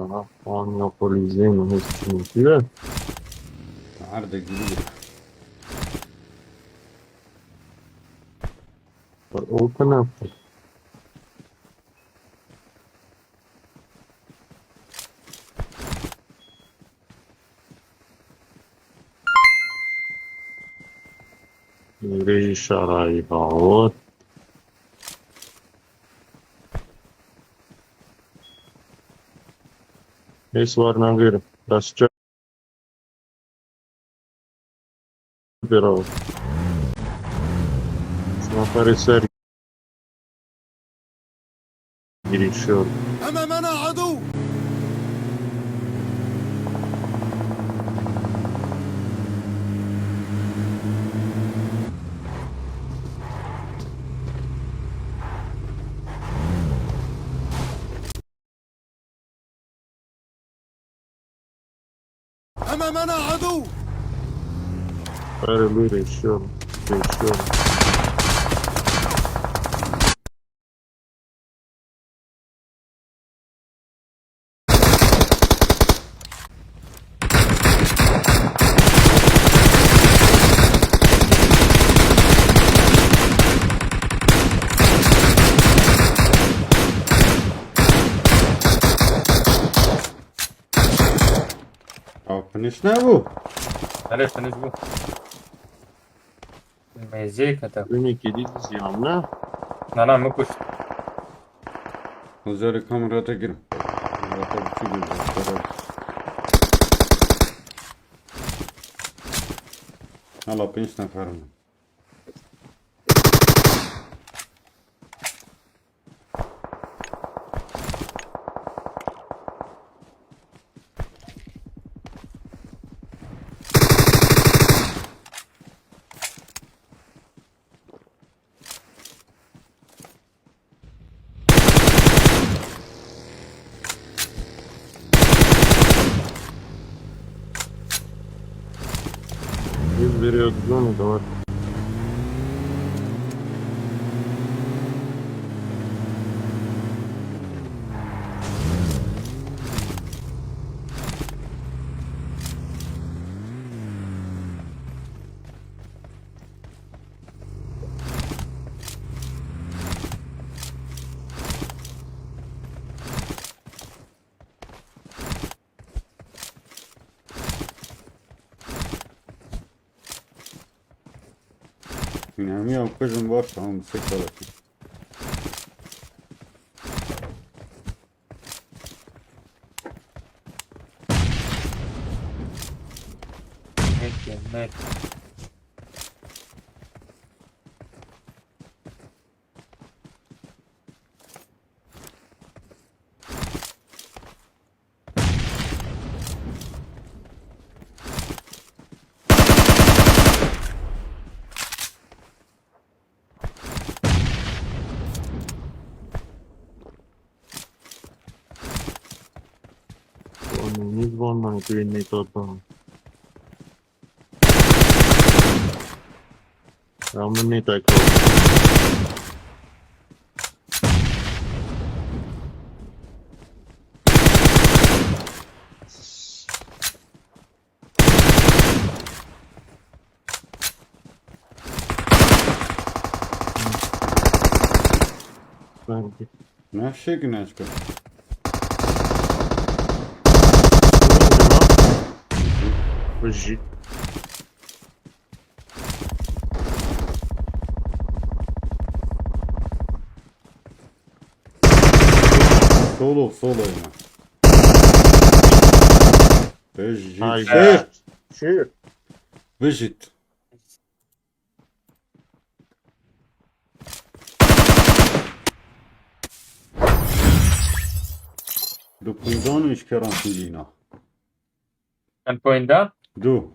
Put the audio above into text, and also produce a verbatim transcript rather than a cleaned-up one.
Aha, Anya polizê mi hêz çinî kire? Erdek gibi. Open up. Rêyî şarayî bawot. Hês war nagêrim. Destçe. Bêrawo. Şima perê ser girîşiyor. أمامنا عدو. أمامنا عدو. Erê lû rêşiyor. Rêşiyor. Ew finish nebû. Erê, finish bû. Mêzê kete. Wînekî dî ziyan ne? Na, na, min kuşt. Hozarê kamera te girim. Kamera te biçî girim. Hala pênc nefer in. Biz veriyoruz onu da var. Hemî ew qijin baş, tamam, sek kalak. Mek ya, mek. Ananı bandan köyüne tatlan. Ya min nêtekewt. Verdi. Ne şey güneş kız. Vurun buna. Vıcı. Solo, solo yine. Vıcı. Hayda. Şey. Şey. Vıcı. Du pointan û îşkeran sicîna. Çend pointa? Du.